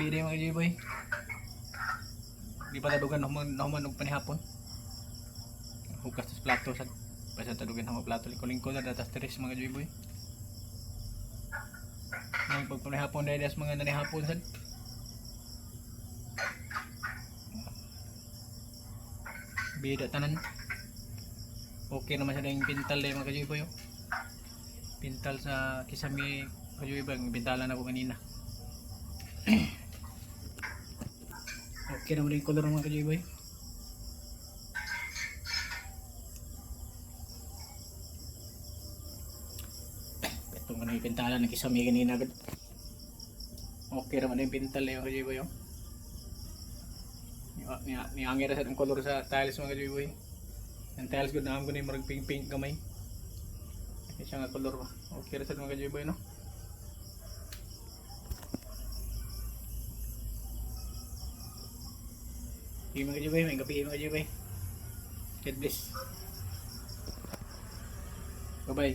Gabi din, mga kajoy boy. Di pa tadugan nahuman nahuman og panihapon. Hugas tas plato sa basta tadugan ang plato lingko-lingko na datas tres, mga kajoy boy. Nang pagpanihapon dahil das mga nanihapon sad. Bida tanan. Okay naman sa yung pintal dahil, mga kajoy boy, oh. Pintal sa kisame, kajoy boy, ang pintalan ako kanina. Okay naman yung color, mga kajoy boy. Itong ano yung pintalan ng kisame kanina agad. Okay naman yung pintal eh, mga kajoy boy, oh. Ni angera sa ang color sa tiles, mga kajoy boy. Ang tiles gud naam ko ni murag pink pink gamay. Ay siya nga color ba. Okay ra sa mga kajoy boy, no. Sige, mga kajoy boy, may gabi, mga kajoy boy. God bless. Bye bye.